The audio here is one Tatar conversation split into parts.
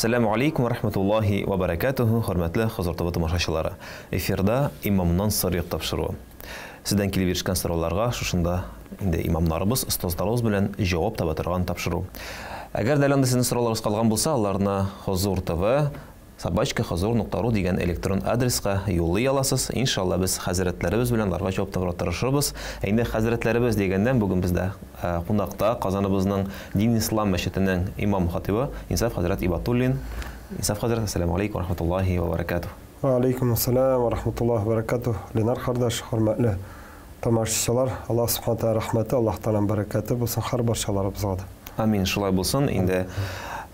Әссәламү алейкум вә рахматуллаһи вә бәрәкәтүһү, хөрмәтле Хозур ТВ тамашачылары. Эфирда Имамнан сыр юк тапшыруы. Сездән килеп ирешкән сорауларга шушында инде имамнарыбыз, остазларыбыз белән җавап таба торган тапшыру. Әгәр дә әле анда сезнең сорауларыгыз калган булса, аларны Хозур ТВ собачка хозур нокта ру дигән электрон адреска юллый аласыз. Иншалла, без хәзрәтләребез белән аларга җавап табарга тырышырбыз. Ә инде хәзрәтләребез дигәннән, бүген бездә кунакта Казаныбызның Дин Ислам мәчетенең имам хатибы Инсаф хәзрәт Ибатуллин. Инсаф хәзрәт, әссәламү алейкум ва рахматуллаһи ва баракатуһ. Ва алейкум ассалам ва рахматуллаһи ва баракатуһ. Ленар кардәш, хөрмәтле тамашачылар, Аллаһ Субхана Тәгалә рәхмәте, Аллаһ Тәгаләнең бәрәкәте булсын һәр барчаларыбызга да. Амин, шулай булсын. Инде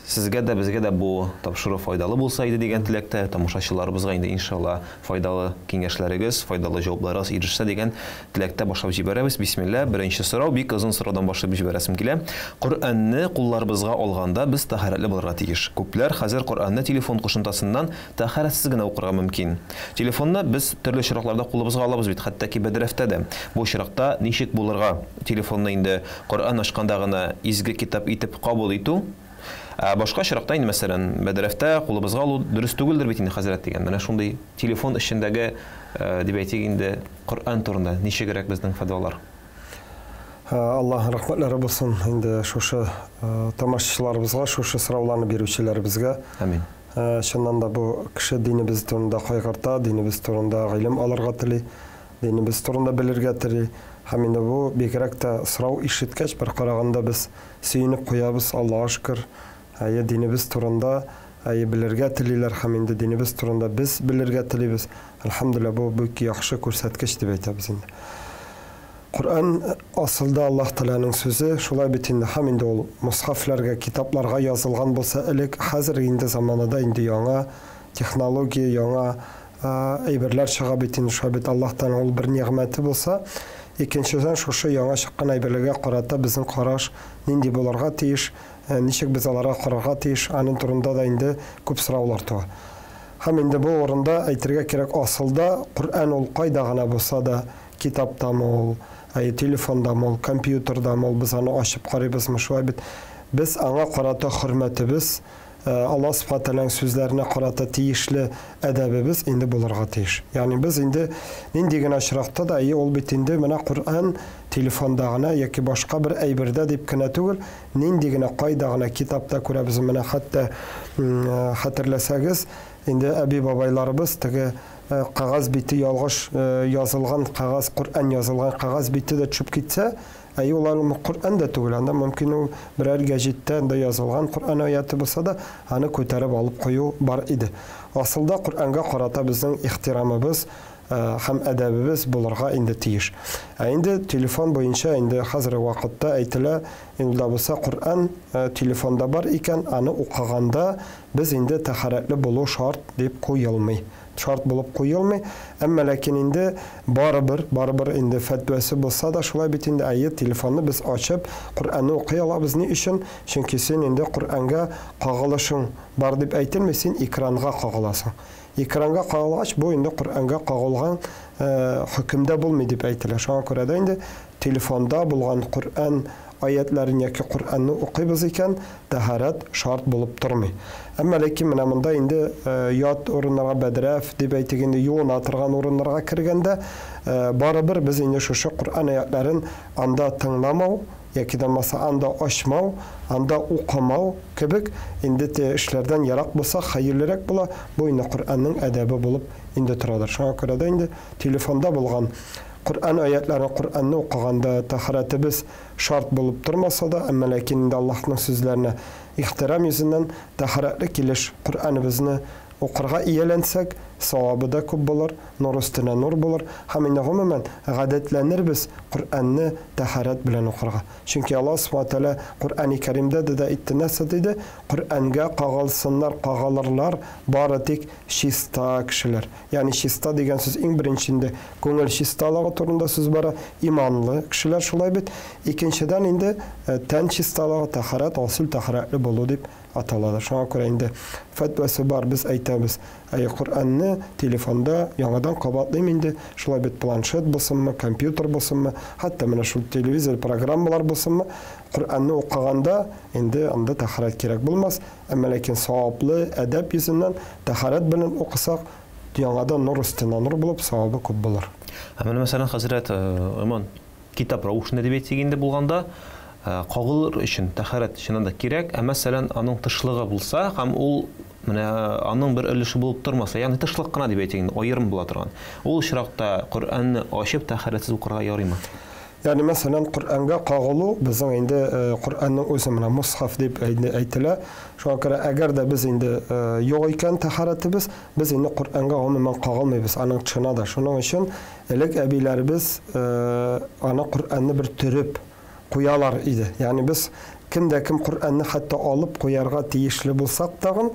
сезгә дә, безгә дә бу тапшыру файдалы булса иде дигән теләктә, тамашачыларыбызга инде иншалла файдалы киңәшләрегез, файдалы җавапларыгыз ирешсә дигән теләктә башлап җибәрәбез. Бисмилла, беренче сорау, бик озын сораудан башлап җибәрәсем килә. Коръәнне кулларыбызга алганда без тәһарәтле булырга тиеш. Күпләр хәзер Коръәнне телефон кушымтасыннан тәһарәтсез генә укырга мөмкин. Телефонны без төрле очракларда кулыбызга алабыз бит, хәтта ки бәдрәфтә дә. Бу очракта ничек булырга? Телефонны инде Коръән ачканда гына изге китап итеп кабул итү, ә башка очракта инде, мәсәлән, бәдрәфтә кулыбызга алу дөрес түгелдер бит инде, хәзрәт, дигән. Менә шундый телефон эчендәге, дип әйтик инде, Коръән турында ничегрәк безнең фәтвалар? Аллаһның рәхмәтләре булсын инде шушы тамашачыларыбызга, шушы сорауларны бирүчеләребезгә. Амин. Чыннан да бу кеше динебез турында кайгырта, динебез турында гыйлем алырга тели, динебез турында белергә тели. Һәм инде бу бигрәк тә сорау ишеткәч, бер караганда без сөенеп куябыз, Аллага шөкер, әйе, динебез турында, әйе, белергә телиләр һәм инде динебез турында без белергә телибез. Әлхәмдүлилләһ, бу бик яхшы күрсәткеч дип әйтәбез инде. Коръән асылда Аллаһ Тәгаләнең сүзе, шулай бит инде, һәм инде ул мусхафләргә, китапларга язылган булса элек, хәзер инде заманада инде яңа технология, яңа әйберләр чыга бит инде, шулай бит Аллаһ Тәгаләнең ул бер нигъмәте булса, икенчедән шушы яңа чыккан әйберләргә карата безнең караш нинди булырга тиеш, ничек без аларга карарга тиеш, аның турында да инде күп сораулар туа. Һәм инде бу урында әйтергә кирәк, асылда Коръән ул кайда гына булса да, Китаптамы ул, әйе, телефондамы ул, компьютердамы ул, без аны ачып карыйбызмы, шулай бит. Без аңа карата хөрмәтебез, Аллаһ Субхана Тәгаләнең сүзләренә карата тиешле әдәбебез инде булырга тиеш. Ягъни без инде нинди генә очракта да, әйе, ул бит инде менә Коръән телефонда гына яки башка бер әйбердә дип кенә түгел, нинди генә, кайда гына китапта күрәбез, менә хәтта хәтерләсәгез, инде әби-бабайларыбыз теге Кәгазь бите ялгыш язылган кәгазь, Коръән язылган кәгазь бите дә төшеп китсә, әйе, ул аны Коръән дә түгел, анда мөмкин ул берәр гәҗиттә анда язылган Коръән аяте булса да, аны күтәреп алып кую бар иде. Асылда Коръәнгә карата безнең ихтирамыбыз һәм әдәбебез булырга инде тиеш. Ә инде телефон буенча инде хәзерге вакытта әйтелә, инде ул да булса Коръән телефонда бар икән, аны укыганда без инде тәһарәтле булу шарт дип куелмый. Шарт булып куелмый. Әмма ләкин инде барыбер, барыбер инде фәтвәсе булса да, шулай бит инде, әйе, телефонны без ачып, Коръәнне укый алабыз. Ни өчен? Чөнки син инде Коръәнгә кагылышың бар дип әйтелми, син экранга кагыласың. Экранга кагылгач, бу инде Коръәнгә кагылган хөкемдә булмый дип әйтелә. Шуңа күрә дә инде телефонда булган Коръән аятьләрен яки Коръәнне укыйбыз икән, тәһарәт шарт булып тормый. Әмма ләкин менә монда инде ят урыннарга, бәдрәф дип әйтик инде, юына торган урыннарга кергәндә, барыбер без инде шушы Коръән аятьләрен анда тыңламау, яки дә булмаса анда ачмау, анда укымау кебек инде те эшләрдән ерак булсак, хәерлерәк була. Бу инде Коръәннең әдәбе булып инде торадыр. Шуңа күрә дә инде телефонда булган Коръән аятьләрен, Коръәнне укыганда тәһарәтебез шарт булып тормаса да, әмма ләкин инде Аллаһның сүзләренә ихтирам йөзеннән тәһарәтле килеш Коръәнебезне укырга ияләнсәк, савабы да күп булыр, нур өстенә нур булыр һәм инде гомумән гадәтләнербез Коръәнне тәһарәт белән укырга. Чөнки Аллаһ Субхана Тәгалә Коръәни Кәримдә дә дә әйтте, нәрсә диде? Коръәнгә кагылсыннар, кагылырлар бары тик чиста кешеләр. Ягъни чиста дигән сүз иң беренче инде күңел чисталыгы турында сүз бара, иманлы кешеләр шулай бит. Икенчедән инде тән чисталыгы, тәһарәт, госел тәһарәтле булу дип аталадыр. Шуңа күрә инде фәтвасы бар, без әйтәбез, әй, Коръәнне телефонда яңадан кабатлыйм инде, шулай бит планшет булсынмы, компьютер булсынмы, хәтта менә шул телевизор программалар булсынмы, Коръәнне укыганда инде анда тәһарәт кирәк булмас, әмма ләкин саваплы әдәп йөзеннән тәһарәт белән укысак, яңадан нур өстенә нур булып, савабы күп булыр. Ә менә мәсәлән, хәзрәт, Иман, китап рәвешендә дип әйтик инде булганда, кагылыр өчен тәһарәт чыннан да кирәк, ә мәсәлән, аның тышлыгы булса һәм ул менә аның бер өлеше булып тормаса, ягъни тышлык кына дип әйтик инде, аерым була торган. Ул очракта Коръәнне ачып тәһарәтсез укырга ярыймы? Ягъни мәсәлән, Коръәнгә кагылу безнең инде Коръәннең үзе менә мусхаф дип әйтелә. Шуңа күрә әгәр дә без инде юк икән тәһарәтебез, без инде Коръәнгә гомумән кагылмыйбыз, аның тышына да. Шуның өчен элек әбиләребез аны Коръәнне бер төреп куялар иде. Ягъни без кем дә кем Коръәнне хәтта алып куярга тиешле булсак тагын,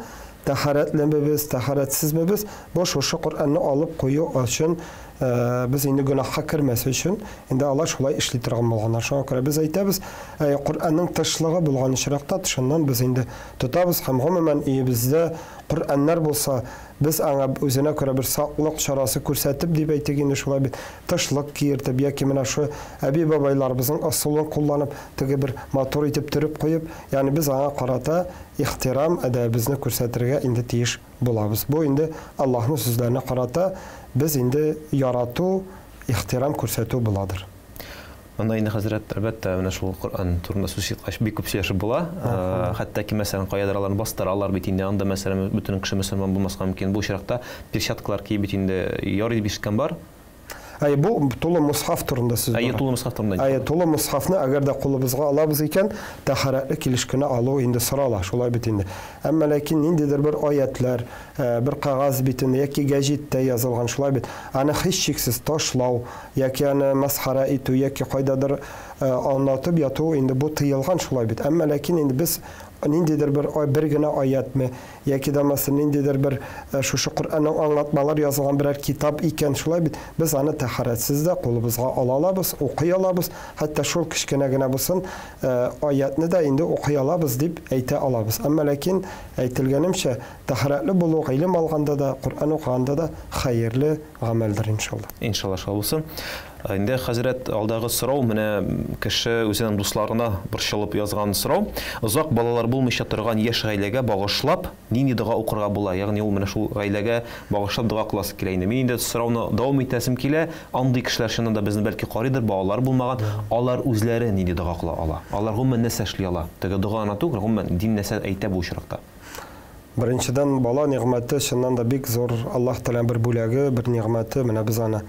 тәһарәтлемебез, тәһарәтсезмебез, бу шушы Коръәнне алып кую өчен без инде гөнаһка кермәс өчен, инде алар шулай эшли торган булганнар. Шуңа күрә без әйтәбез, Коръәннең тышлыгы булган очракта тышыннан без инде тотабыз һәм гомумән өебездә Коръәннәр булса, без аңа үзенә күрә бер саклык чарасы күрсәтеп дип әйтик инде шулай бит, тышлык киертеп яки менә шу әби-бабайларыбызның ысулын кулланып, теге бер матур итеп төреп куеп, ягъни без аңа карата ихтирам, әдәбебезне күрсәтергә инде тиеш булабыз. Бу инде Аллаһның сүзләренә карата без инде ярату, ихтирам күрсәтү буладыр. Монда инде хәзрәт, әлбәттә, менә шул Коръән турында сүз чыккач, бик күп сөйләшеп була. Хәтта ки, мәсәлән, каядыр аларны бастыралар бит инде, анда, мәсәлән, бөтен кеше мөселман булмаска мөмкин. Бу очракта перчаткалар киеп бит инде ярый дип ишеткән бар. Әйе, бу тулы мусхаф турында сүз бара. Әйе, тулы мусхаф турында. Әйе, тулы мусхафны әгәр дә кулыбызга алабыз икән, тәһарәтле килеш кенә алу инде сорала, шулай бит инде. Әмма ләкин ниндидер бер аятлар, бер кәгазь битендә яки гәҗиттә язылган, шулай бит, аны һичшиксез ташлау яки аны мәсхәрә итү яки кайдадыр аңлатып яту инде бу тыелган, шулай бит. Әмма ләкин инде без ниндидер бер бер генә аятме яки дә мәсәлән ниндидер бер шушы Коръәннең аңлатмалар язылган берәр китап икән, шулай бит, без аны тәһарәтсез дә кулыбызга ала алабыз, укый алабыз, хәтта шул кечкенә генә булсын аятны да инде укый алабыз дип әйтә алабыз. Әмма ләкин әйтелгәнемчә, тәһарәтле булу гыйлем алганда да, Коръән укыганда да хәерле гамәлдер, иншалла. Иншалла, шулай булсын. Инде, хәзрәт, алдагы сорау, менә кеше үзенең дусларына борчылып язган сорау. Озак балалар булмыйча торган яшь гаиләгә багышлап нинди дога укырга була? Ягъни ул менә шул гаиләгә багышлап дога кыласы килә инде. Мин инде сорауны дәвам итәсем килә. Андый кешеләр чыннан да безне бәлки карыйдыр, балалар булмаган. Алар үзләре нинди дога кыла ала? Алар гомумән нәрсә эшли ала? Теге дога гына түгел, гомумән дин нәрсә әйтә бу очракта? Беренчедән, бала нигъмәте чыннан да бик зур Аллаһ Тәгаләнең бер бүләге, бер нигъмәте. Менә без аны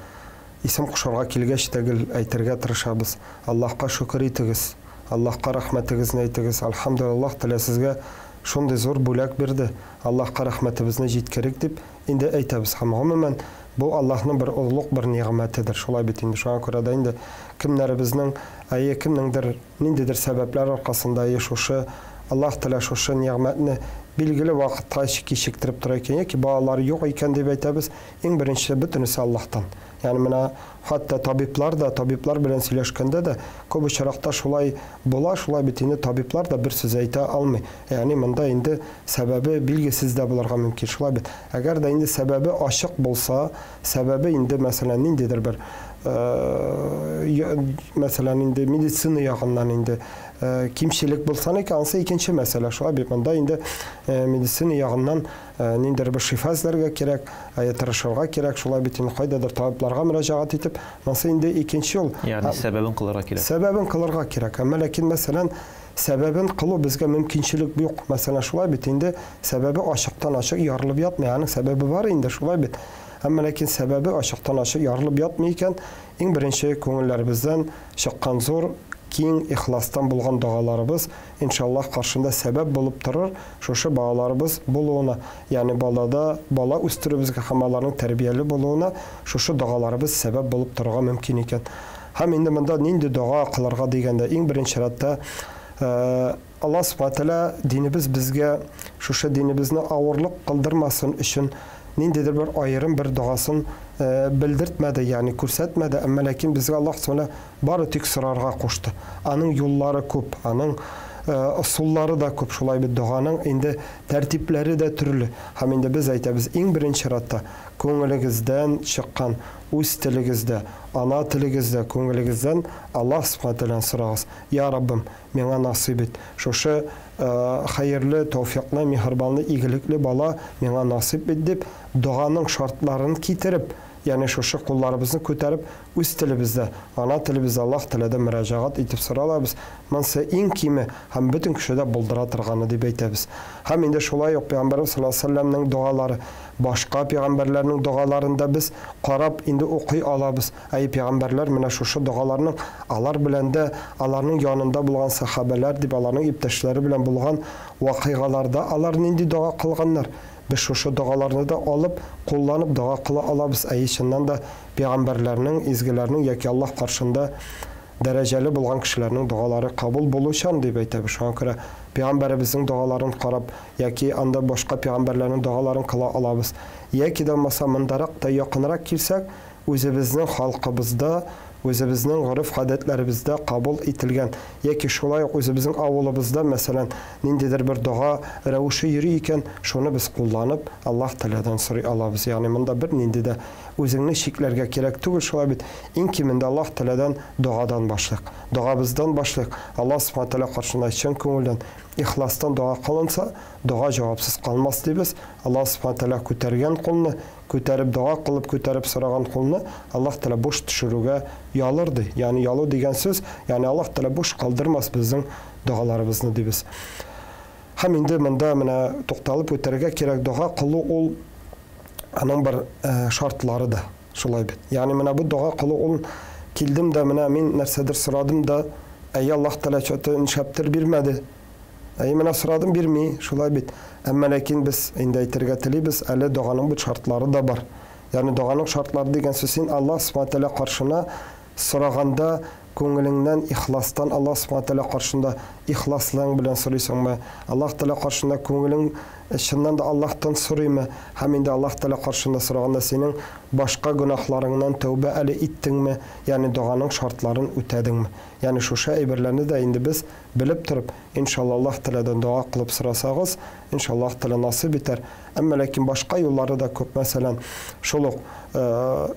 исем кушарга килгәч тә гел әйтергә тырышабыз. Аллаһка шөкер итегез, Аллаһка рәхмәтегезне әйтегез. Әлхәмдүлилләһ, Аллаһ Тәгалә сезгә шундый зур бүләк бирде. Аллаһка рәхмәтебезне җиткерик дип инде әйтәбез. Һәм гомумән, бу Аллаһның бер олуг бер нигъмәтедер. Шулай бит инде. Шуңа күрә дә инде кемнәребезнең, әйе, кемнеңдер ниндидер сәбәпләр аркасында, әйе, шушы Аллаһ Тәгалә шушы нигъмәтне билгеле вакытка кичектереп тора икән, яки балалары юк икән дип әйтәбез, иң беренче бөтенесе Аллаһтан. Ягъни менә хәтта табиблар да, табиблар белән сөйләшкәндә дә күп очракта шулай була, шулай бит инде табиблар да бер сүз әйтә алмый. Ягъни монда инде сәбәбе билгесез дә булырга мөмкин, шулай бит. Әгәр дә инде сәбәбе ачык булса, сәбәбе инде, мәсәлән, ниндидер бер, мәсәлән, инде медицина ягыннан инде кимчелек булса икән, анысы икенче мәсьәлә, шулай бит. Монда инде медицина ягыннан ниндидер бер шифа эзләргә кирәк, тырышырга кирәк, шулай бит инде кайдадыр табибларга мөрәҗәгать итеп, монысы инде икенче юл. Ягъни сәбәбен кылырга кирәк. Сәбәбен кылырга кирәк. Әмма ләкин, мәсәлән, сәбәбен кылу безгә мөмкинчелек юк. Мәсәлән, шулай бит инде сәбәбе ачыктан-ачык ярылып ятмый. Аның сәбәбе бар инде, шулай бит. Әмма ләкин сәбәбе ачыктан-ачык ярылып ятмый икән, иң беренче күңелләребездән чыккан зур, киң ихластан булган догаларыбыз, иншаллаһ, каршында сәбәп булып торыр шушы балаларыбыз булуына, ягъни балада бала үстерүебезгә һәм аларның тәрбияле булуына шушы догаларыбыз сәбәп булып торырга мөмкин икән. Һәм инде монда нинди дога кылырга дигәндә, иң беренче рәттә, Аллаһ Субхана Тәгалә динебез безгә шушы динебезне авырлык кылдырмасын өчен ниндидер бер аерым бер догасын белдертмәде, ягъни күрсәтмәде, әмма ләкин безгә Аллаһ Субхана бары тик сорарга кушты. Аның юллары күп, аның ысуллары да күп, шулай бит доганың инде тәртипләре дә төрле. Һәм инде без әйтәбез, иң беренче чиратта күңелегездән чыккан, үз телегездә, ана телегездә, күңелегездән Аллаһ Субхана Тәгаләдән сорагыз. Я Раббым, миңа насыйп ит. Шушы хәерле, тәүфикълы, миһербанлы, игелекле бала миңа насыйп ит дип, доганың шартларын китереп, ягъни шушы кулларыбызны күтәреп, үз телебездә, ана телебездә Аллаһ Тәгаләдән мөрәҗәгать итеп сорый алабыз. Монсы иң киме һәм бөтен кеше дә булдыра торганы дип әйтәбез. Һәм инде шулай ук Пәйгамбәребез саллаллаһу алейһи ва сәлләмнең догалары, башка пәйгамбәрләрнең догаларын да без карап инде укый алабыз. Әй, пәйгамбәрләр менә шушы догаларның алар белән дә, аларның янында булган сәхабәләр дип аларның иптәшләре белән булган вакыйгаларда алар нинди дога кылганнар? Без шушы догаларны да алып, кулланып дога кыла алабыз. Әйе, чыннан да пәйгамбәрләрнең, изгеләрнең яки Аллаһ каршында дәрәҗәле булган кешеләрнең догалары кабул булучан дип әйтәбез. Шуңа күрә пәйгамбәребезнең догаларын карап яки анда башка пәйгамбәрләрнең догаларын кыла алабыз. Яки дә булмаса мондарак та якынрак килсәк, үзебезнең халкыбызда, үзебезнең гореф-гадәтләребездә кабул ителгән яки шулай ук үзебезнең авылыбызда, мәсәлән, ниндидер бер дога рәвеше йөри икән, шуны без кулланып, Аллаһ Тәгаләдән сорый алабыз. Ягъни монда бернинди дә үзеңне чикләргә кирәк түгел, шулай бит? Иң кимендә Аллаһ Тәгаләдән догадан башлыйк. Догабыздан башлыйк. Аллаһ Субхана Тәгалә каршында чын күңелдән, ихластан дога кылынса, дога җавапсыз калмас дибез. Аллаһ Субхана Тәгалә күтәргән кулны, Күтәреп дога кылып, күтәреп сораган кулны Аллаһ Тәгалә буш төшерүгә ялыр, ди. Ягъни ялу дигән сүз, ягъни Аллаһ Тәгалә буш калдырмас безнең догаларыбызны, дибез. Һәм инде монда менә тукталып үтәргә кирәк, дога кылу ул аның бер шартлары да, шулай бит. Ягъни менә бу дога кылу ул килдем дә менә мин нәрсәдер сорадым да, әйе, Аллаһ Тәгалә чё-то нишләптер бирмәде. Әйе, менә сорадым, бирми, шулай бит. Әмма ләкин без инде әйтергә телибез, әле доганың бит шартлары да бар. Ягъни доганың шартлары дигән сүз, син Аллаһ Субхана Тәгалә каршына сораганда күңелеңнән, ихластан Аллаһ Субхана Тәгалә каршында ихласлыгың белән сорыйсыңмы? Аллаһ Тәгалә каршында күңелең чыннан да Аллаһтан сорыймы? Һәм инде Аллаһ Тәгалә каршында сораганда синең башка гөнаһларыңнан тәүбә әле иттеңме? Ягъни доганың шартларын үтәдеңме? Ягъни шушы әйберләрне дә инде без Белеп торып, иншалла Аллаһ Тәгаләдән дога кылып сорасагыз, иншалла Аллаһ Тәгалә насыйп итәр. Әмма ләкин башка юллары да күп, мәсәлән, шул ук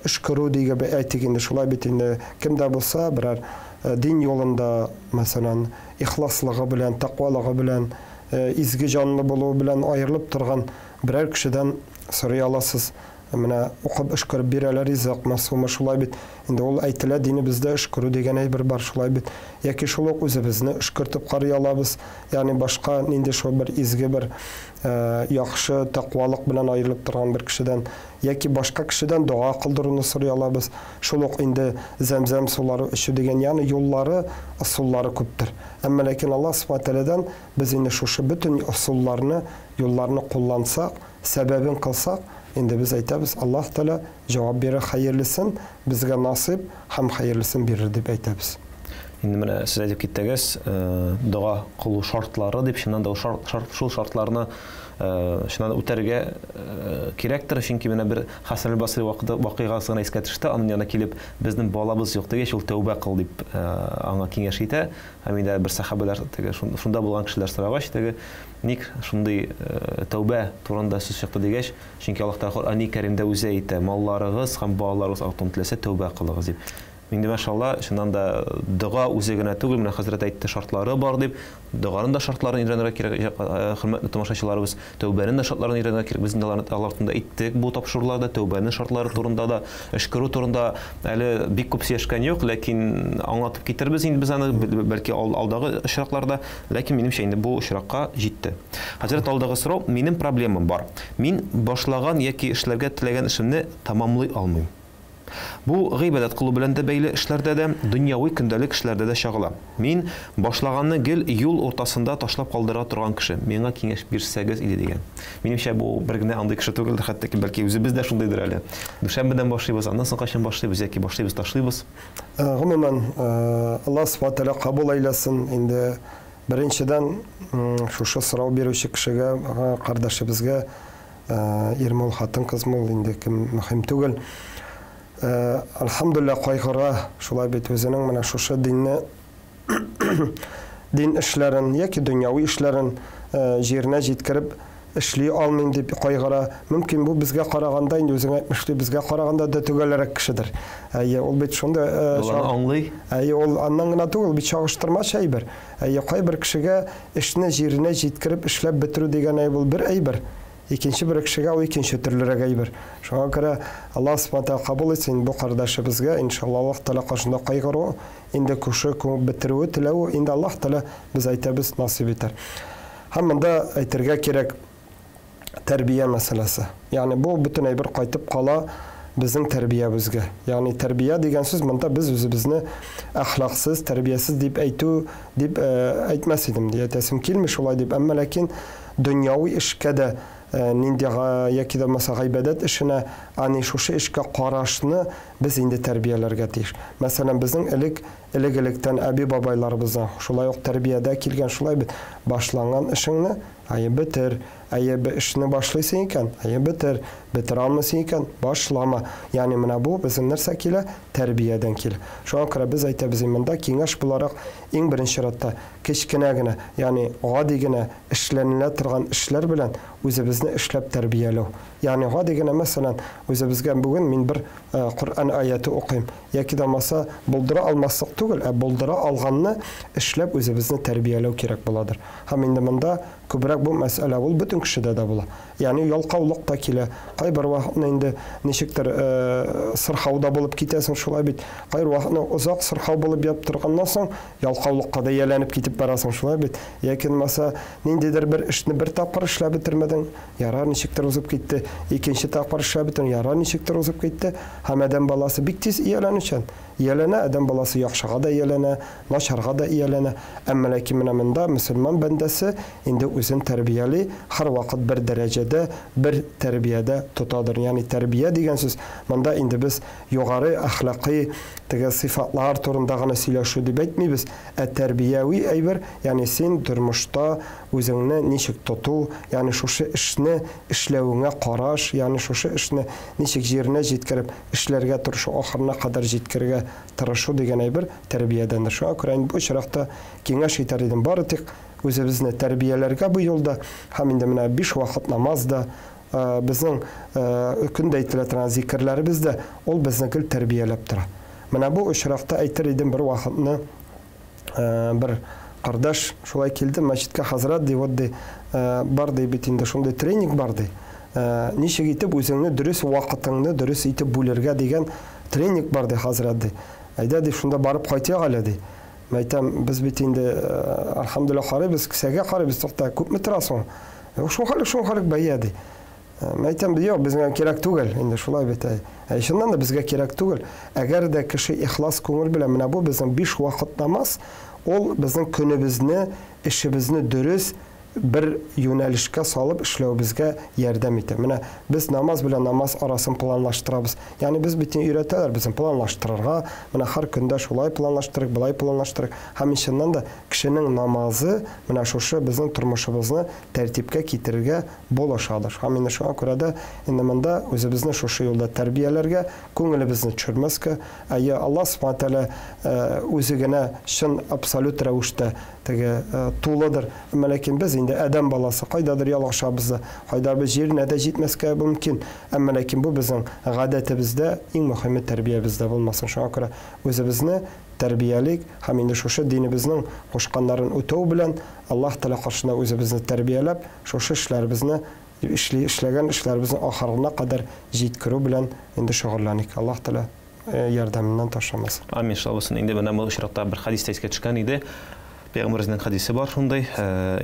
өшкерү диге әйтик инде, шулай бит инде, кем дә булса берәр дин юлында, мәсәлән, ихласлыгы белән, тәкъвалыгы белән, изге җанлы булуы белән аерылып торган берәр кешедән сорый аласыз. Менә укып өшкереп бирәләр ризыкмы, сумы, шулай бит. Инде ул әйтелә, динебездә өшкерү дигән әйбер бар, шулай бит. Яки шул ук үзебезне өшкертеп карый алабыз. Ягъни башка нинди шул бер изге бер яхшы тәкъвалык белән аерылып торган бер кешедән яки башка кешедән дога кылдыруны сорый алабыз. Шул ук инде зәмзәм сулары эчү дигән, ягъни юллары, ысуллары күптер. Әмма ләкин Аллаһ Субхана Тәгаләдән без инде шушы бөтен ысулларны, юлларны куллансак, сәбәбен кылсак, инде без әйтәбез, Аллаһ Тәгалә җавап бирер хәерлесен, безгә насыйп һәм хәерлесен бирер дип әйтәбез. Инде менә сез әйтеп киттегез, дога кылу шартлары дип, чыннан да шул шартларны чыннан да үтәргә кирәктер, чөнки менә бер Хәсән әл-Басри вакыйгасы гына искә төште, аның янына килеп, безнең балабыз юк дигәч, ул тәүбә кыл дип аңа киңәш итә. Һәм инде бер сәхабәләр теге шунда булган кешеләр сорагач, теге ник шундый тәүбә турында сүз чыкты дигәч, чөнки Аллаһ Тәгалә Коръәни Кәримдә үзе әйтә, малларыгыз һәм балаларыгыз артуын теләсә, тәүбә кылыгыз дип. Инде машалла, чыннан да дога үзе генә түгел, менә хәзрәт әйтте, шартлары бар дип, доганың да шартларын өйрәнергә кирәк, хөрмәтле тамашачыларыбыз, тәүбәнең дә шартларын өйрәнергә кирәк. Без инде алар турында әйттек бу тапшыруларда, тәүбәнең шартлары турында да, өшкерү турында әле бик күп сөйләшкән юк, ләкин аңлатып китербез инде без аны, бәлки алдагы очракларда, ләкин минемчә инде бу очракка җитте. Хәзрәт, алдагы сорау, минем проблемам бар. Мин башлаган яки эшләргә теләгән эшемне тәмамлый алмыйм. Бу гыйбадәт кылу белән дә бәйле эшләрдә дә, дөньяви көндәлек эшләрдә дә чагыла. Мин башлаганны гел юл уртасында ташлап калдыра торган кеше, миңа киңәш бирсәгез иде дигән. Минемчә, бу бер генә андый кеше түгелдер, хәтта ки бәлки үзебез дә шундыйдыр әле. Дүшәмбедән башлыйбыз, аннан соң кайчан башлыйбыз яки башлыйбыз, ташлыйбыз. Гомумән, Аллаһ Субхана Тәгалә кабул әйләсен. Инде беренчедән, шушы сорау бирүче кешегә, кардәшебезгә Ирме ул, хатын-кызмы ул, инде кем мөһим түгел. Әлхәмдүлилләһ, кайгыра, шулай бит, үзенең менә шушы динне дин эшләрен яки дөньяви эшләрен җиренә җиткереп эшли алмыйм дип кайгыра. Мөмкин бу безгә караганда, инде үзең әйтмешли, безгә караганда да төгәлрәк кешедер. Әйе, ул бит шундый Ул аны аңлый. Әйе, ул аннан гына түгел, бит чагыштырмачы әйбер. Әйе, кайбер кешегә эшне җиренә җиткереп эшләп бетерү дигән әйбер ул бер әйбер. Икенче бер кешегә ул икенче төрлерәк әйбер. Шуңа күрә Аллаһ Субхана Тәгалә кабул итсен бу кардәшебезгә, иншалла, Аллаһ Тәгалә каршында кайгыру, инде кеше күмеп бетерүе, теләве, инде Аллаһ Тәгалә, без әйтәбез, насыйп итәр. Һәм монда әйтергә кирәк, тәрбия мәсьәләсе. Ягъни бу бөтен әйбер кайтып кала безнең тәрбиябезгә. Ягъни тәрбия дигән сүз монда без үзебезне әхлаксыз, тәрбиясез дип әйтү дип әйтмәс идем, ди әйтәсем килми шулай дип. Әмма ләкин дөньяви эшкә дә нинди яки дә булмаса гыйбадәт эшенә, ани шушы эшкә карашны без инде тәрбияләргә тиеш. Мәсәлән, безнең элек, элек-электән әби-бабайларыбыздан шулай ук тәрбиядә килгән шулай бит, башланган эшеңне, әйе, бетер, әйе, эшне башлыйсың икән, әйе, бетер, бетерә алмыйсың икән, башлама. Ягъни менә бу безнең нәрсә килә? Тәрбиядән килә. Шуңа күрә без әйтәбез, монда киңәш буларак иң беренче чиратта кечкенә генә, ягъни гади генә эшләнелә торган эшләр белән үзебезне эшләп тәрбияләү. Ягъни гади генә, мәсәлән, үзебезгә бүген мин бер Коръән аяте укыйм, яки дә булмаса булдыра алмаслык түгел, ә булдыра алганны эшләп үзебезне тәрбияләү кирәк буладыр. Һәм инде монда күбрәк бу мәсьәлә ул бөтен кешедә дә була. Ягъни ялкаулык та килә. Кайбер вакытны инде ничектер сырхау да булып китәсең, шулай бит. Кайбер вакытны озак сырхау булып ятып торганнан соң, ялкаулыкка да ияләнеп китеп барасың, шулай бит. Яки булмаса, ниндидер бер эшне бер тапкыр эшләп бетермәдең, ярар, ничектер узып китте. Икенче тапкыр эшләп бетердең, ярар, ничектер узып китте. Һәм адәм баласы бик тиз ияләнүчән. Ияләнә, адәм баласы яхшыга да ияләнә, начарга да ияләнә. Әмма ләкин менә монда мөселман бәндәсе инде үзен тәрбияли, һәрвакыт бер дәрәҗәдә, бер тәрбиядә тотадыр. Ягъни тәрбия дигән сүз монда инде без югары әхлакый теге сыйфатлар турында гына сөйләшү дип әйтмибез, ә тәрбияви әйбер, ягъни син тормышта үзеңне ничек тоту, ягъни шушы эшне эшләвеңә караш, ягъни шушы эшне ничек җиренә җиткереп эшләргә тырышу, ахырына кадәр җиткерергә тырышу дигән әйбер тәрбиядәндер. Шуңа күрә инде бу очракта киңәш итәр идем, бары тик үзебезне тәрбияләргә бу юлда, һәм инде менә биш вакыт намаз да, безнең көн дә әйтелә торган зикерләребез дә, ул безне гел тәрбияләп тора. Менә бу очракта әйтер идем, бер вакытны бер кардәш шулай килде мәчеткә, хәзрәт, ди, вот, ди, бар, ди, бит инде шундый тренинг бар, ди, ничек итеп үзеңне дөрес, вакытыңны дөрес итеп бүлергә дигән тренинг бар, ди, хәзрәт, ди, әйдә, ди, шунда барып кайтыйк әле, ди. Әйтәм, без бит инде, әлхәмдүлилләһ, карыйбыз, кесәгә карыйбыз, тукта, күпме тора соң? Шул хәлек, шул хәлек бәя, ди. Әйтәм, юк, безгә кирәк түгел, инде шулай бит. Ә чыннан да безгә кирәк түгел. Әгәр дә кеше ихлас күңел белән, менә бу безнең биш вакыт намаз, ул безнең көнебезне, эшебезне дөрес бер юнәлешкә салып эшләвебезгә ярдәм итә. Менә без намаз белән намаз арасын планлаштырабыз. Ягъни без бит өйрәтәләр безне планлаштырырга. Менә һәр көндә шулай планлаштырыйк, болай планлаштырыйк. Һәм чыннан да кешенең намазы менә шушы безнең тормышыбызны тәртипкә китерергә булышадыр. Һәм инде шуңа күрә дә инде монда үзебезне шушы юлда тәрбияләргә, күңелебезне төшермәскә. Әйе, Аллаһ Субхана Тәгалә үзе генә чын абсолют рәвештә теге тулыдыр. Әмма ләкин без инде адәм баласы, кайдадыр ялгышабыз да, кайдадыр җиренә дә җитмәскә мөмкин. Әмма ләкин бу безнең гадәтебездә, иң мөһиме тәрбиябездә булмасын. Шуңа күрә үзебезне тәрбиялик һәм инде шушы динебезнең кушканнарын үтәү белән Аллаһ Тәгалә каршында үзебезне тәрбияләп, шушы эшләребезне эшли, эшләгән эшләребезне ахырына кадәр җиткерү белән инде шөгыльләник. Аллаһ Тәгалә ярдәменнән ташламасын. Амин, шулай булсын. Инде менә бу очракта бер хәдис тә искә төшкән иде. Пәйгамбәребезнең хәдисе бар шундый,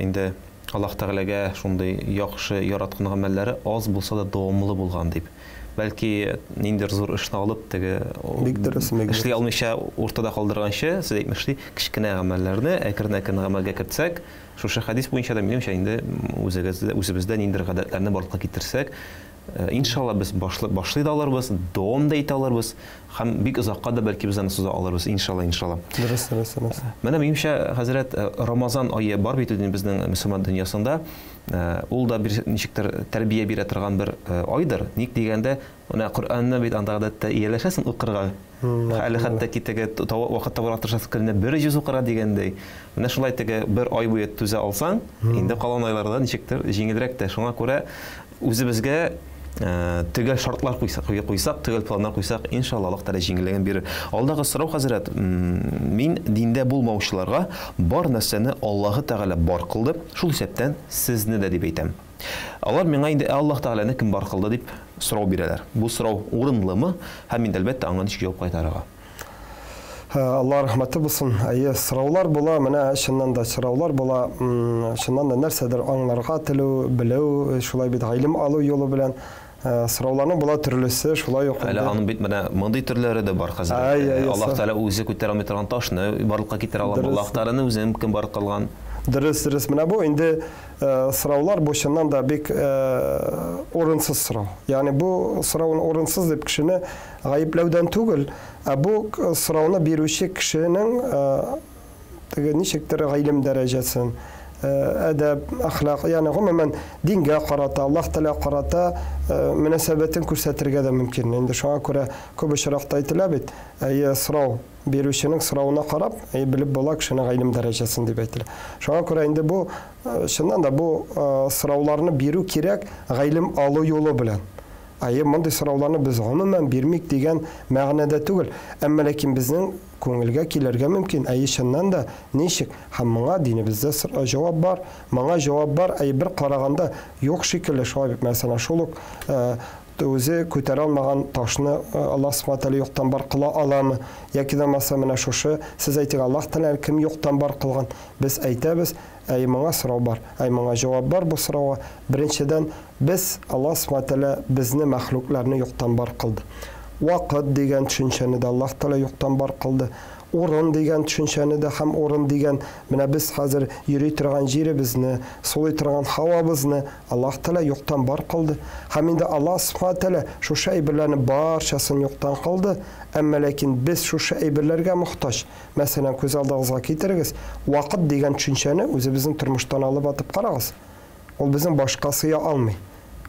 инде Аллаһ Тәгаләгә шундый яхшы яраткан гамәлләре аз булса да дәвамлы булган дип. Бәлки ниндидер зур эшне алып теге бик дөрес, эшли алмыйча уртада калдырганчы, сез әйтмешли, кечкенә гамәлләрне әкрен-әкрен гамәлгә кертсәк, шушы хәдис буенча да, минемчә, инде үзегез үзебездә ниндидер гадәтләрне барлыкка китерсәк, Иншалла, без башлый да алырбыз, дәвам да итә алырбыз һәм бик озакка да бәлки без аны суза алырбыз, иншалла, иншалла. Дөрес, дөрес, дөрес. Менә минемчә, хәзрәт, Рамазан ае бар бит инде безнең мөселман дөньясында. Ул да бер ничектер тәрбия бирә торган бер айдыр. Ник дигәндә, менә Коръәнне бит анда гадәттә ияләшәсең укырга. Әле хәтта ки теге вакыт табарга тырышасың, көненә бер җүз укырга дигәндәй. Менә шулай теге бер ай буе түзә алсаң, инде калган айларда ничектер җиңелрәк тә. Шуңа күрә үзебезгә төгәл шартлар куйсак, куйсак, төгәл планнар куйсак, иншалла, Аллаһ Тәгалә җиңеллеген бирер. Алдагы сорау, хәзрәт, мин диндә булмаучыларга бар нәрсәне Аллаһы Тәгалә бар кылды, шул исәптән сезне дә дип әйтәм. Алар миңа инде, ә Аллаһ Тәгаләне кем бар кылды дип сорау бирәләр. Бу сорау урынлымы? Һәм инде, әлбәттә, аңа ничек җавап кайтарырга? Алла рәхмәте булсын. Әйе, сораулар була, менә чыннан да сораулар була. Чыннан да нәрсәдер аңларга телү, белү, шулай бит гыйлем алу юлы белән. Сорауларның була төрлесе, шулай ук Әле аның бит менә мондый төрләре дә бар хәзер. Аллаһ Тәгалә үзе күтәрә алмый торган ташны барлыкка китерә ала. Аллаһ Тәгаләне үзе кем бар кылган? Дөрес, дөрес. Менә бу инде сораулар бу чыннан да бик урынсыз сорау. Ягъни бу сорауны урынсыз дип кешене гаепләүдән түгел, ә бу сорауны бирүче кешенең теге ничектер гыйлем дәрәҗәсен, әдәп, әхлак, ягъни гомумән дингә карата, Аллаһ Тәгаләгә карата мөнәсәбәтен күрсәтергә дә мөмкин. Инде шуңа күрә күп очракта әйтелә бит, әйе, сорау бирүченең соравына карап, әйе, белеп була кешенең гыйлем дәрәҗәсен дип әйтелә. Шуңа күрә инде бу чыннан да бу сорауларны бирү кирәк гыйлем алу юлы белән. Әйе, мондый сорауларны без гомумән бирмик дигән мәгънәдә түгел. Әмма ләкин безнең күңелгә килергә мөмкин, әйе, чыннан да, ничек? Һәм моңа динебездә җавап бар. Моңа җавап бар, әйе, бер караганда юк шикелле, шулай бит, мәсәлән, шул ук үзе күтәрә алмаган ташны Аллаһ Субхана Тәгалә юктан бар кыла аламы? Яки дә булмаса менә шушы, сез әйтик, Аллаһ Тәгалә кем юктан бар кылган? Без әйтәбез, әйе, моңа сорау бар. Әйе, моңа җавап бар бу сорауга. Беренчедән, Без, Аллаһ Субхана Тәгалә безне, мәхлукларны юктан бар кылды. Вакыт дигән төшенчәне дә Аллаһ Тәгалә юктан бар кылды. Урын дигән төшенчәне дә һәм урын дигән, менә без хәзер йөри торган җиребезне, сулый торган һавабызны Аллаһ Тәгалә юктан бар кылды. Һәм инде Аллаһ Субхана Тәгалә шушы әйберләрне барчасын юктан кылды, әмма ләкин без шушы әйберләргә мохтаҗ. Мәсәлән, күз алдыгызга китерегез, вакыт дигән төшенчәне үзебезнең тормыштан алып атып карагыз. Ул безнең башка сыя алмый.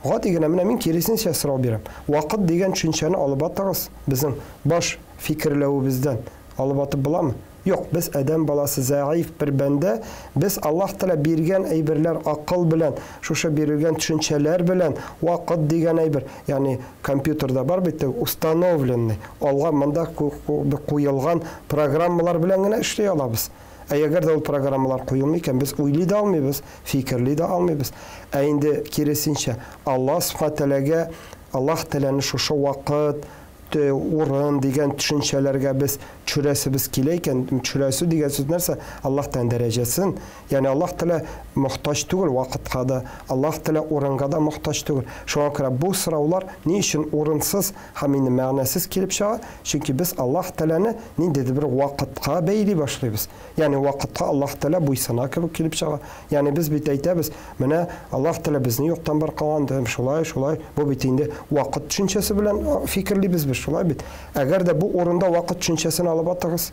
Гади генә, менә мин киресенчә сорау бирәм. Вакыт дигән төшенчәне алып атыгыз, безнең баш фикерләвебездән алып атып буламы? Юк, без адәм баласы, зәгыйфь бер бәндә, без Аллаһ Тәгалә биргән әйберләр акыл белән, шушы бирелгән төшенчәләр белән, вакыт дигән әйбер, ягъни компьютерда бар бит установленный, алга монда куелган программалар белән генә эшли алабыз. Ә әгәр дә ул программалар куелмый икән, без уйлый да алмыйбыз, фикерли дә алмыйбыз. Ә инде киресенчә, Аллаһ Субхана Тәгаләгә, Аллаһ Тәгаләне шушы вакыт, урын дигән төшенчәләргә без төшерәсебез килә икән, төшерәсе дигән сүз нәрсә? Аллаһ Тәгаләнең дәрәҗәсен, ягъни Аллаһ Тәгалә мохтаҗ түгел вакытка да, Аллаһ Тәгалә урынга да мохтаҗ түгел. Шуңа күрә бу сораулар ни өчен урынсыз һәм инде мәгънәсез килеп чыга? Чөнки без Аллаһ Тәгаләне ниндидер бер вакытка бәйли башлыйбыз. Ягъни вакытка Аллаһ Тәгалә буйсына кебек килеп чыга. Ягъни без бит әйтәбез, менә Аллаһ Тәгалә безне юктан бар кылган, һәм шулай, шулай. Бу бит инде вакыт төшенчәсе белән фикерлибез без, шулай бит. Әгәр дә бу урында вакыт төшенчәсен алып атыгыз,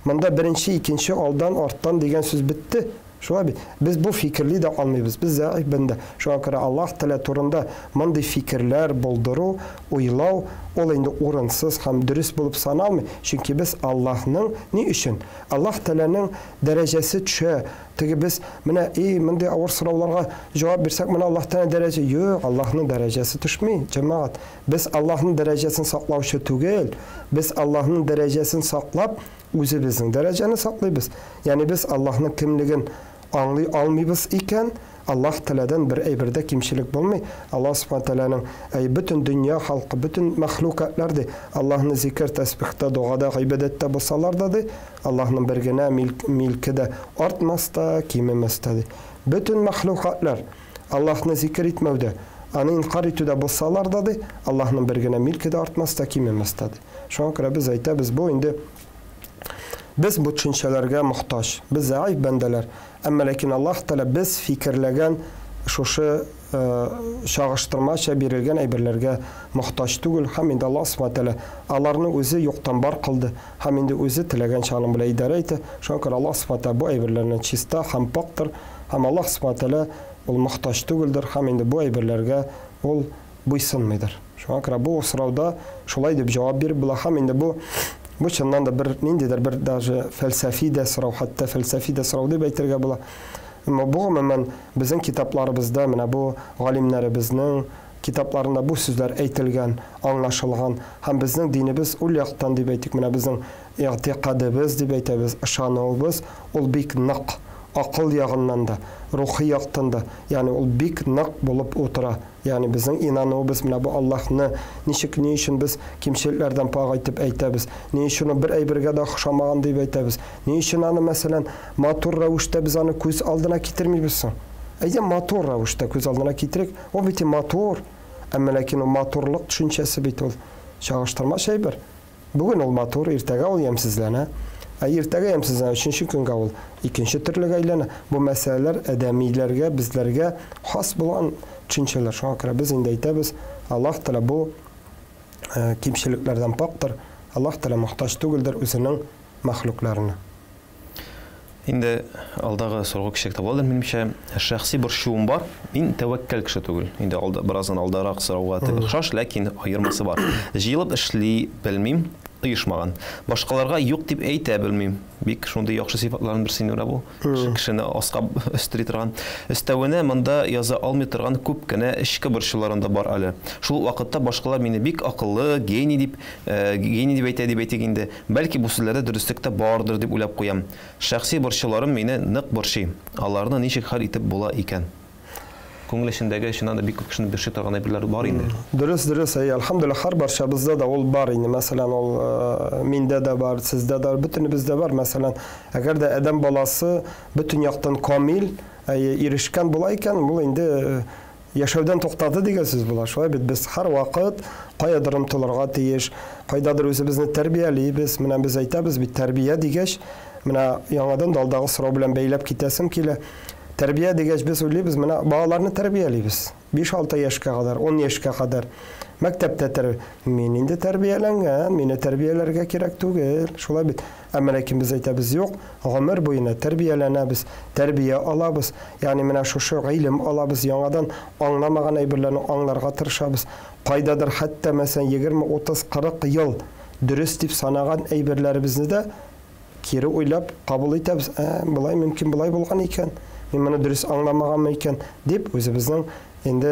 монда беренче, икенче, алдан, арттан дигән сүз бетте. Шулай бит. Без бу фикерли дә алмыйбыз. Без зәгыйфь бәндә. Шуңа күрә Аллаһ Тәгалә турында мондый фикерләр булдыру, уйлау, ул инде урынсыз һәм дөрес булып саналмый. Чөнки без Аллаһның ни өчен? Аллаһ Тәгаләнең дәрәҗәсе төшә. Теге без менә и мондый авыр сорауларга җавап бирсәк, менә Аллаһ Тәгаләнең дәрәҗә. Юк, Аллаһның дәрәҗәсе төшми, җәмәгать. Без Аллаһның дәрәҗәсен саклаучы түгел. Без Аллаһның дәрәҗәсен саклап, Үзебезнең дәрәҗәне саклыйбыз. Ягъни без Аллаһның кемлеген аңлый алмыйбыз икән, Аллаһ Тәгаләдән бер әйбер дә кимчелек булмый. Аллаһ Субхана Тәгаләнең, әй, бөтен дөнья халкы, бөтен мәхлукатлар, ди, Аллаһны зикер, тәсбихта, догада, гыйбадәттә булсалар да, ди, Аллаһның бер генә милке дә артмас та, кимемәс тә, ди. Бөтен мәхлукатлар Аллаһны зикер итмәүдә, Аны инкарь итүдә булсалар да, ди, Аллаһның бер генә милке дә артмас та, кимемәс тә, ди. Шуңа күрә без әйтәбез, бу инде без бу төшенчәләргә мохтаҗ. Без зәгыйфь бәндәләр. Әмма ләкин Аллаһ Тәгалә без фикерләгән шушы чагыштырмача бирелгән әйберләргә мохтаҗ түгел һәм инде Аллаһ Субхана Тәгалә аларны үзе юктан бар кылды һәм инде үзе теләгәнчә аның белән идарә итә. Шуңа күрә Аллаһ Субхана Тәгалә бу әйберләрдән чиста һәм пактыр һәм Аллаһ Субхана Тәгалә ул мохтаҗ түгелдер һәм инде бу әйберләргә ул буйсынмыйдыр. Шуңа күрә бу сорауда шулай дип җавап биреп була һәм инде бу бу чыннан да бер ниндидер бер даже фәлсәфи дә сорау, хәтта фәлсәфи дә сорау дип әйтергә була. Әмма бу гомумән безнең китапларыбызда, менә бу галимнәребезнең китапларында бу сүзләр әйтелгән, аңлашылган һәм безнең динебез ул яктан дип әйтик, менә безнең игътикадыбыз дип әйтәбез, ышануыбыз ул бик нык, акыл ягыннан да, рухи яктан да, ягъни ул бик нык булып утыра. Ягъни безнең инануыбыз менә бу Аллаһны ничек, ни өчен без кимчелекләрдән пакь итеп әйтәбез, ни өчен ул бер әйбергә дә охшамаган дип әйтәбез, ни өчен аны, мәсәлән, матур рәвештә без аны күз алдына китермибез соң? Әйдә, матур рәвештә күз алдына китерик, ул бит матур, әмма ләкин ул матурлык төшенчәсе бит ул чагыштырмача әйбер. Бүген ул матур, иртәгә ул ямьсезләнә. Ә иртәгә ямьсезләнә, өченче көнгә ул икенче төрлегә әйләнә. Бу мәсьәләләр адәмиләргә, безләргә хас булган төшенчәләр. Шуңа күрә без инде әйтәбез, Аллаһ Тәгалә бу кимчелекләрдән пактыр, Аллаһ Тәгалә мохтаҗ түгелдер үзенең мәхлукларына. Инде алдагы сорауга күчсәк тә буладыр, минемчә. Шәхси борчуым бар. Мин тәвәккәл кеше түгел. Инде алда, бераздан алдарак сорауга охшаш, ләкин аермасы бар. Җыелып эшли белмим, оешмаган. Башкаларга юк дип әйтә белмим. Бик шундый яхшы сыйфатларның берсе инде менә бу. Кешене аска өстери торган. Өстәвенә монда яза алмый торган күп кенә эчке борчуларым да бар әле. Шул ук вакытта башкалар мине бик акыллы, гений дип, гений дип әйтә дип әйтик инде. Бәлки бу сүзләрдә дөреслек тә бардыр дип уйлап куям. Шәхси борчуларым мине нык борчый. Аларны ничек хәл итеп була икән? Күңел эчендәге чыннан да бик күп кешене борчый торган әйберләр бар инде. Дөрес, дөрес, әйе, әлхәмдүлилләһ, һәрбарчабызда да ул бар инде. Мәсәлән, ул миндә дә бар, сездә дә бар, бөтенебездә бар. Мәсәлән, әгәр дә адәм баласы бөтен яктан камил, әйе, ирешкән була икән, ул инде яшәүдән туктады дигән сүз була. Шулай бит, без һәрвакыт каядыр омтылырга тиеш, кайдадыр үзебезне тәрбиялибез. Менә без әйтәбез бит, тәрбия дигәч, менә яңадан да алдагы сорау белән бәйләп китәсем килә. Тәрбия дигәч, без уйлыйбыз, менә балаларны тәрбиялибез. 5-6 яшькә кадәр, 10 яшькә кадәр. Мәктәптә тәрбия. Мин инде тәрбияләнгән, мине тәрбияләргә кирәк түгел. Шулай бит. Әмма ләкин без әйтәбез, юк, гомер буена тәрбияләнәбез, тәрбия алабыз. Ягъни менә шушы гыйлем алабыз, яңадан аңламаган әйберләрне аңларга тырышабыз. Кайдадыр хәтта, мәсәлән, 20, 30, 40 ел дөрес дип санаган әйберләребезне дә кире уйлап кабул итәбез. Ә, болай мөмкин, болай булган икән. Мин моны дөрес аңламаганмын икән, дип үзебезнең инде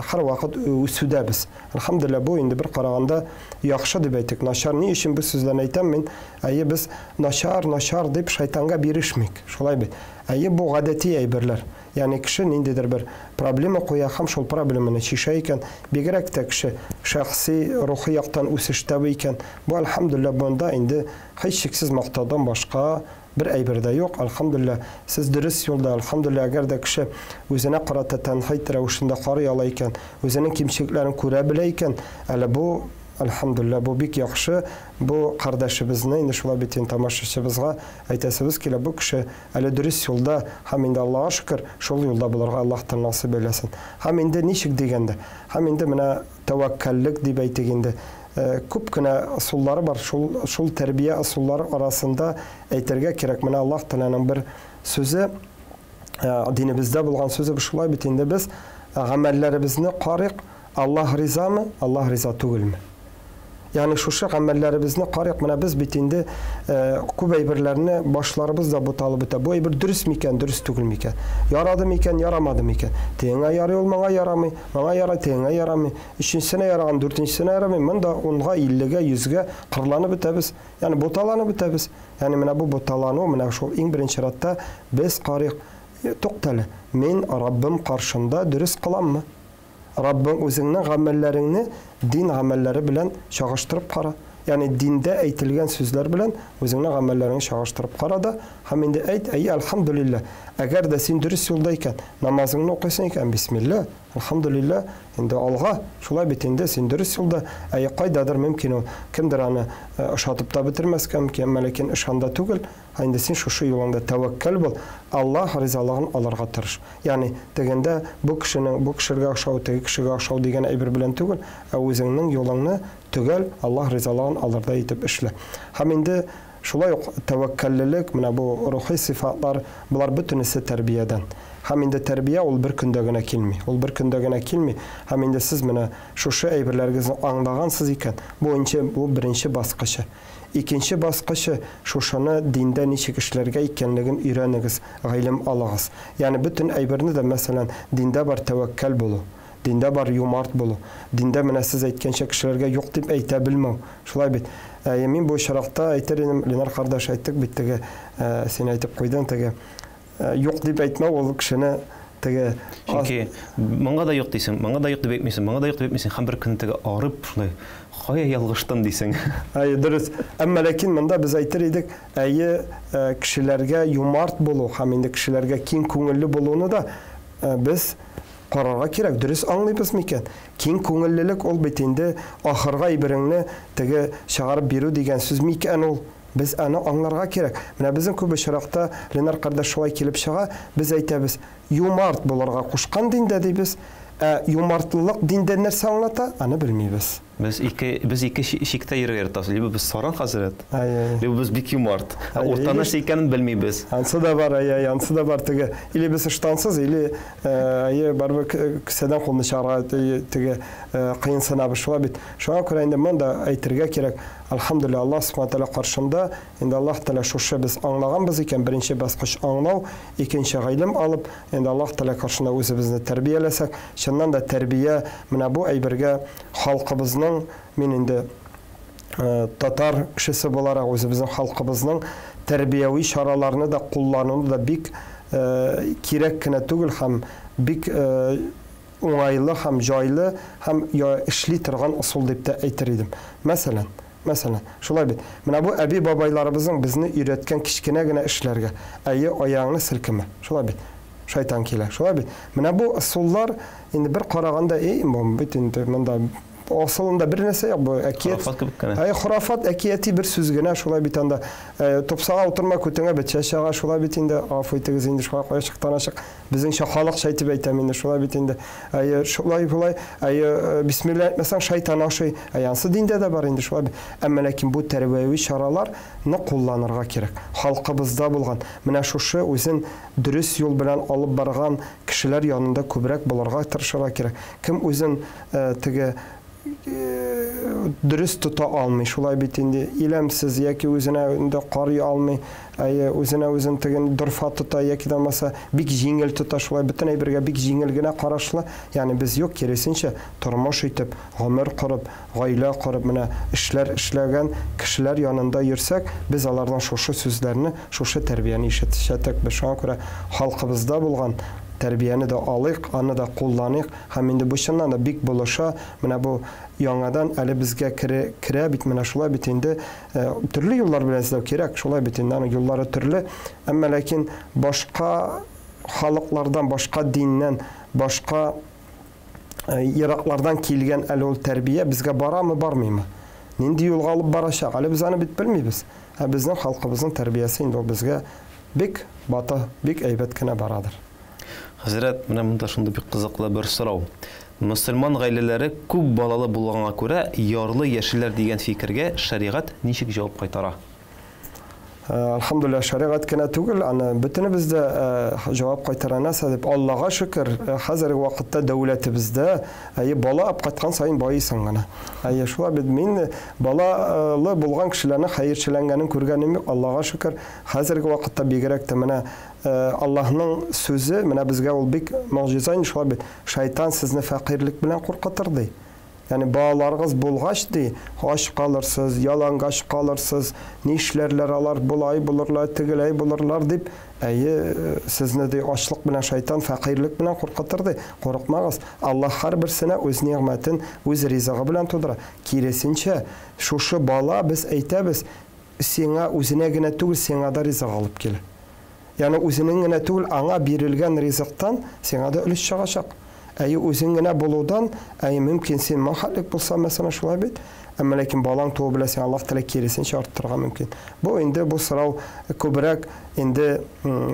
һәрвакыт үсүдәбез. Әлхәмдүлилләһ, бу инде бер караганда яхшы дип әйтик. Начар ни өчен бу сүзләрне әйтәм мин? Әйе, без начар, начар дип шайтанга бирешмик. Шулай бит. Әйе, бу гадәти әйберләр. Ягъни кеше ниндидер бер проблема куя һәм шул проблеманы чишә икән, бигрәк тә кеше шәхси, рухи яктан үсештә икән, бу әлхәмдүлилләһ, монда инде һичшиксез мактаудан башка бер әйбер дә юк, әлхәмдүлилләһ, сез дөрес юлда, әлхәмдүлилләһ, әгәр дә кеше үзенә карата тәнкыйть рәвешендә карый ала икән, үзенең кимчелекләрен күрә белә икән, әле бу, әлхәмдүлилләһ, бу бик яхшы, бу кардәшебезне, инде шулай бит инде тамашачыбызга әйтәсебез килә, бу кеше әле дөрес юлда, һәм инде Аллаһка шөкер, шул юлда булырга Аллаһ Тәгалә насыйп әйләсен. Һәм инде ничек дигәндә, һәм инде менә тәвәккәллек дип әйтик инде, күп кенә ысуллары бар, шул, шул тәрбия ысуллары арасында әйтергә кирәк, менә Аллаһ Тәгаләнең бер сүзе, динебездә булган сүзе шулай бит инде, без гамәлләребезне карыйк, Аллаһ ризамы, Аллаһ риза түгелме? Ягъни шушы гамәлләребезне карыйк, менә без бит инде күп әйберләрне башларыбыз да буталып бетә. Бу әйбер дөрес микән, дөрес түгел микән? Ярады микән, ярамады микән? Тегеңә ярый ул, моңа ярамый, моңа ярый, тегеңә ярамый. Өченчесенә яраган, дүртенчесенә ярамый. Монда 10-га, 50-гә, 100-гә кырланып бетәбез. Ягъни буталанып бетәбез. Ягъни менә бу буталану, менә шул иң беренче чиратта без карыйк. Туктале, мин Раббым каршында дөрес кыламмы? Раббың үзеңнең гамәлләреңне дин гамәлләре белән чагыштырып кара. Ягъни диндә әйтелгән сүзләр белән үзеңнең гамәлләреңне чагыштырып кара да һәм инде әйт, әйе, әлхәмдүлилләһ. Әгәр дә син дөрес юлда икән, намазыңны укыйсың икән, бисмилла, әлхәмдүлилләһ, инде алга, шулай бит инде, син дөрес юлда. Әйе, кайдадыр мөмкин ул, кемдер аны ошатып та бетермәскә мөмкин, әмма ләкин эш анда түгел. Ә инде син шушы юлыңда тәвәккәл бул, Аллаһ ризалыгын алырга тырыш. Ягъни, тегендә бу кешенең, бу кешергә охшау, теге кешегә охшау дигән әйбер белән түгел, ә үзеңнең юлыңны төгәл Аллаһ ризалыгын алырдай итеп эшлә. Һәм инде шулай ук тәвәккәллелек, менә бу рухи сыйфатлар, болар бөтенесе тәрбиядән. Һәм инде тәрбия ул бер көндә генә килми. Ул бер көндә генә килми. Һәм инде сез менә шушы әйберләрегезне аңлагансыз икән, бу инче, бу беренче баскычы. Икенче баскычы, шушыны диндә ничек эшләргә икәнлеген өйрәнегез, гыйлем алыгыз. Ягъни бөтен әйберне дә, мәсәлән, диндә бар тәвәккәл булу, диндә бар юмарт булу, диндә менә сез әйткәнчә кешеләргә юк дип әйтә белмәү. Шулай бит. Әйе, мин бу очракта әйтер идем, Ленар кардәш, әйттек бит теге, син әйтеп куйдың теге, юк дип әйтмәү ул кешене теге Чөнки моңа да юк дисең, моңа да юк дип әйтмисең, моңа да юк дип әйтмисең, һәм бер көн теге арып шулай кая ялгыштым дисең. Әйе, дөрес. Әмма ләкин монда без әйтер идек, әйе, кешеләргә юмарт булу һәм инде кешеләргә киң күңелле булуны да без карарга кирәк, дөрес аңлыйбыз микән? Киң күңеллелек ул бит инде ахыргы әйбереңне теге чыгарып бирү дигән сүз микән ул? Без аны аңларга кирәк. Менә безнең күп очракта, Ленар кардәш, шулай килеп чыга, без әйтәбез, юмарт булырга кушкан диндә дибез, ә юмартлылык диндә нәрсә аңлата, аны белмибез. Без ике, без ике чиктә йөрергә яратабыз. Либо без саран хәзрәт, либо без бик юмарт. Ә урта нәрсә икәнен белмибез. Ансы да бар, әйе, ансы да бар теге. Или без ыштансыз, или әйе, барыбер кесәдән кулны чыгарга теге кыенсынабыз. Шулай бит. Шуңа күрә инде монда әйтергә кирәк, Әлхәмдүлилләһ, Аллаһ Сүбхәнәһү вә Тәгалә каршында, инде Аллаһ Тәгалә шушы без аңлаганбыз икән, беренче баскыч аңлау, икенче гыйлем алып, инде Аллаһ Тәгалә каршында үзебезне тәрбияләсәк, чыннан да тәрбия менә бу әйбергә халкыбызның, мин инде татар кешесе буларак үзебезнең халкыбызның тәрбияви чараларны да куллануны да бик кирәк кенә түгел һәм бик уңайлы һәм җайлы һәм эшли торган ысул дип тә әйтер идем. Мәсәлән, мәсәлән, шулай бит. Менә бу әби-бабайларыбызның безне өйрәткән кечкенә генә эшләргә. Әйе, аягыңны селкеме. Шулай бит. Шайтан килә. Шулай бит. Менә бу ысуллар инде бер караганда, эй, бу бит инде монда асылында бер нәрсә юк, бу әкият. Хорафат кебек кенә. Әйе, хорафат, әкияти бер сүз генә, шулай бит анда. Тупсага утырма, күтеңә бетчә чага, шулай бит инде. Гафу итегез инде, шулай ачыктан ачык. Безнеңчә халыкча итеп әйтәм инде, шулай бит инде. Әйе, шулай болай, әйе, бисмилла әйтмәсәң, шайтан ашый. Әйе, ансы диндә дә бар инде, шулай бит. Әмма ләкин бу тәрбияви чараларны кулланырга кирәк. Халкыбызда булган, менә шушы үзен дөрес юл белән алып барган кешеләр янында күбрәк булырга тырышырга кирәк. Кем үзен теге дөрес тота алмый, шулай бит инде, иләмсез яки үзенә инде карый алмый, әйе, үзенә үзен теген дорфа тота яки дә булмаса бик җиңел тота, шулай бөтен әйбергә бик җиңел генә карашлы, ягъни без юк, киресенчә, тормыш итеп, гомер корып, гаилә корып, менә эшләр эшләгән кешеләр янында йөрсәк, без алардан шушы сүзләрне, шушы тәрбияне ишетәчәкбез. Шуңа күрә халкыбызда булган тәрбияне дә алыйк, аны да кулланыйк. Һәм инде бу чыннан да бик булыша, менә бу яңадан әле безгә кере, керә бит, менә шулай бит инде, төрле юллар белән эзләү кирәк, шулай бит инде, аның юллары төрле, әмма ләкин башка халыклардан, башка диннән, башка ераклардан килгән әле ул тәрбия безгә барамы, бармыймы? Нинди юлга алып барачак? Әле без аны бит белмибез. Ә безнең халкыбызның тәрбиясе инде ул безгә бик бата, бик әйбәт кенә барадыр. Хәзрәт, менә монда шундый бик кызыклы бер сорау. Мөселман гаиләләре күп балалы булганга күрә ярлы яшиләр дигән фикергә шәригать ничек җавап кайтара? Әлхәмдүлилләһ, шәригать кенә түгел, аны бөтенебез дә җавап кайтара. Нәрсә дип, Аллага шөкер, хәзерге вакытта дәүләтебездә, әйе, бала алып кайткан саен байыйсың гына. Әйе, шулай бит, мин балалы булган кешеләрнең хәерчеләнгәнен күргәнем юк, Аллага шөкер, хәзерге вакытта бигрәк тә менә Аллаһның сүзе, менә безгә ул бик могҗиза инде, шулай бит, шайтан сезне фәкыйрьлек белән куркытыр, ди. Ягъни балаларыгыз булгач, ди, ач калырсыз, ялангач калырсыз, нишләрләр алар, болай булырлар, тегеләй булырлар, дип, әйе, сезне, ди, ачлык белән шайтан фәкыйрьлек белән куркытыр, ди. Курыкмагыз, Аллаһ һәрберсенә үз нигъмәтен, үз ризыгы белән тудыра. Киресенчә, шушы бала, без әйтәбез, сиңа үзенә генә түгел, сиңа да ризык алып килә. Ягъни үзенең генә түгел, аңа бирелгән ризыктан сиңа да өлеш чыгачак. Әйе, үзең генә булудан, әйе, мөмкин син махаллик булса, мәсәлән, шулай бит. Әмма ләкин балаң туу белән сиңа Аллаһ Тәгалә киресенчә арттырырга мөмкин. Бу инде бу сорау күбрәк инде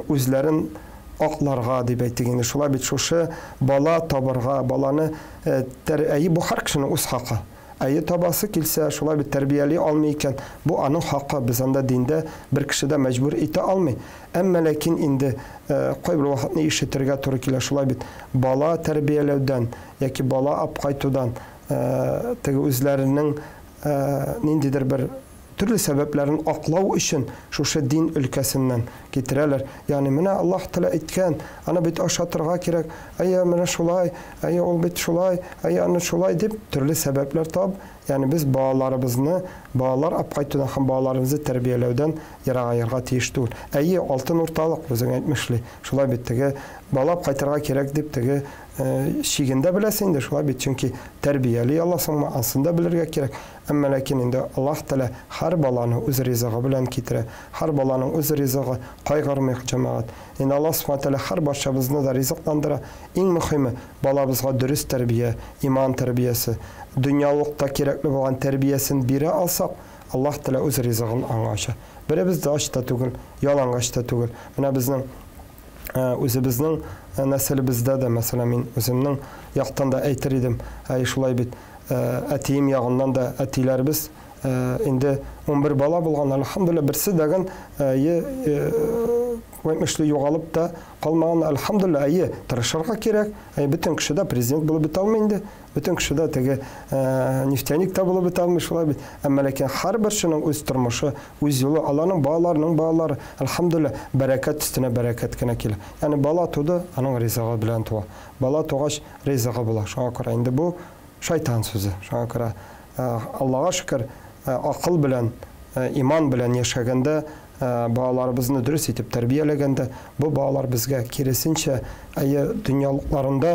үзләрен акларга дип әйтик инде. Шулай бит шушы бала табырга, баланы әйе, бу һәр кешенең үз хакы. Әйе, табасы килсә, шулай бит тәрбияли алмый икән, бу аның хакы, без анда диндә бер кеше дә мәҗбүр итә алмый. Әмма ләкин инде кайбер вакытны ишетергә туры килә, шулай бит бала тәрбияләүдән яки бала апкайтудан теге үзләренең ниндидер бер төрле сәбәпләрен аклау өчен шушы дин өлкәсеннән китерәләр. Ягъни менә Аллаһ Тәгалә әйткән, аны бит ашатырга кирәк, әйе, менә шулай, әйе, ул бит шулай, әйе, аны шулай дип төрле сәбәпләр табып, ягъни без балаларыбызны балалар апкайтудан һәм балаларыбызны тәрбияләүдән ерагаерга тиеш түгел. Әйе, алтын урталык, үзең әйтмешли, шулай бит теге бала апкайтырга кирәк дип теге чиген дә беләсең инде, шулай бит, чөнки тәрбияли аласыңмы, ансын да белергә кирәк. Әмма ләкин инде Аллаһ Тәгалә һәр баланы үз ризыгы белән китерә. Һәр баланың үз ризыгы, кайгырмыйк, җәмәгать. Инде Аллаһ Субхана Тәгалә һәр барчабызны да ризыкландыра. Иң мөхиме, балабызга дөрес тәрбия, иман тәрбиясе, дөньялыкта кирәкле булган тәрбиясен бирә алсак, Аллаһ Тәгалә үз ризыгын аңа ача. Беребез дә ач та түгел, ялангач та түгел. Менә безнең үзебезнең нәселебездә дә, мәсәлән, мин үземнең яктан да әйтер идем, әй, шулай бит, әтием ягыннан да әтиләребез инде 11 бала булган, әлхәмдүлилләһ, берсе дәген әйе, әйтмешли югалып та калмаган, әлхәмдүлилләһ, әйе, тырышырга кирәк, әйе, бөтен кеше дә президент булып бетә алмый инде, Бөтен кеше дә теге нефтяник та булып бетә алмый, шулай бит. Әмма ләкин һәрберсенең үз тормышы, үз юлы, аларның балаларының балалары, әлхәмдүлилләһ, бәрәкәт өстенә бәрәкәт кенә килә. Ягъни бала туды, аның ризыгы белән туа. Бала тугач, ризыгы була. Шуңа күрә инде бу шайтан сүзе. Шуңа күрә Аллага шөкер, акыл белән, иман белән яшәгәндә, балаларыбызны дөрес итеп тәрбияләгәндә, бу балалар безгә киресенчә, әйе, дөньялыкларында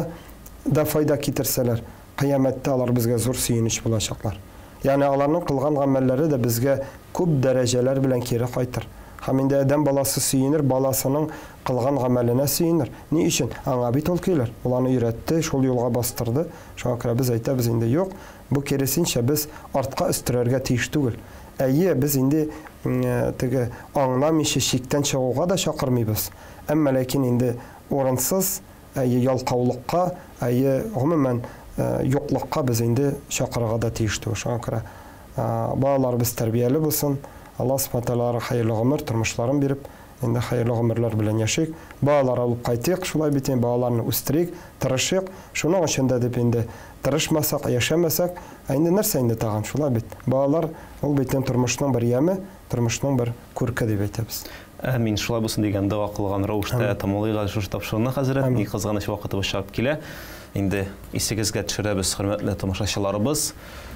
да файда китерсәләр, кыямәттә алар безгә зур сөенеч булачаклар. Ягъни аларның кылган гамәлләре дә безгә күп дәрәҗәләр белән кире кайтыр. Һәм инде адәм баласы сөенер, баласының кылган гамәленә сөенер. Ни өчен? Аңа бит ул килер. Ул аны өйрәтте, шул юлга бастырды. Шуңа күрә без әйтәбез инде, юк, бу киресенчә, без артка өстерәргә тиеш түгел. Әйе, без инде теге аңламыйча чиктән чыгуга да чакырмыйбыз. Әмма ләкин инде урынсыз Әйе, ялкаулыкка, әйе, гомумән, юклыкка без инде чакырырга да тиеш түгел. Шуңа күрә балаларыбыз тәрбияле булсын, Аллаһ Субхана Тәгалә аларга хәерле гомер, тормышларын биреп, инде хәерле гомерләр белән яшик. Балалар алып кайтыйк, шулай бит инде, балаларны үстерик, тырышыйк. Шуның өчен дә дип инде тырышмасак, яшәмәсәк, ә инде нәрсә инде тагын, шулай бит. Балалар ул бит инде тормышның бер яме, тормышның бер күрке дип әйтәбез. Әмин, шулай булсын дигән дога кылган рәвештә тәмамлыйк әле шушы тапшыруны, хәзрәт. Ни кызганыч, вакытыбыз чыгып килә. Инде исегезгә төшерәбез, хөрмәтле тамашачыларыбыз.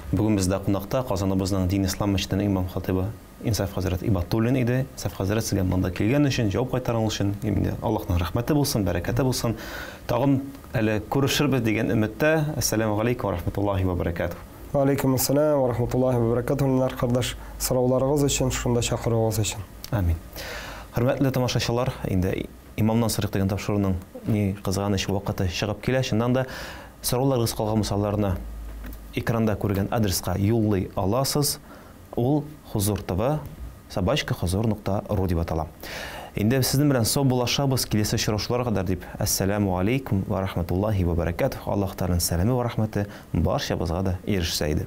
Бүген бездә кунакта Казаныбызның Дин Ислам мәчетенең имам-хатыйбы Инсаф хәзрәт Ибатуллин иде. Инсаф хәзрәт, сезгә монда килгән өчен, җавап кайтарган өчен, инде Аллаһның рәхмәте булсын, бәрәкәте булсын. Тагын әле күрешербез дигән өметтә. Әссәламү галәйкүм ва рахматуллаһи ва бәрәкәтүһ. Вә алейкүмәссәлам вә рахматуллаһи вә бәрәкәтүһ, Ленар кардәш, сорауларыгыз өчен, шунда чакыруыгыз өчен. Амин. Хөрмәтле тамашачылар, инде Имамнан сорыйк дигән тапшыруның ни кызганыч вакыты чыгып килә. Чыннан да, сорауларыгыз калган булса, аларны экранда күргән адреска юллый аласыз. Ул Хозур ТВ, собачка хозур нокта ру дип атала. Инде сезнең белән саубуллашабыз, киләсе очрашуларга кадәр дип, әссәләмү алейкум вә рахматуллаһи вә бәрәкәтүһ, Аллаһ Тәгаләнең сәламе вә рәхмәте барчабызга да ирешсә иде.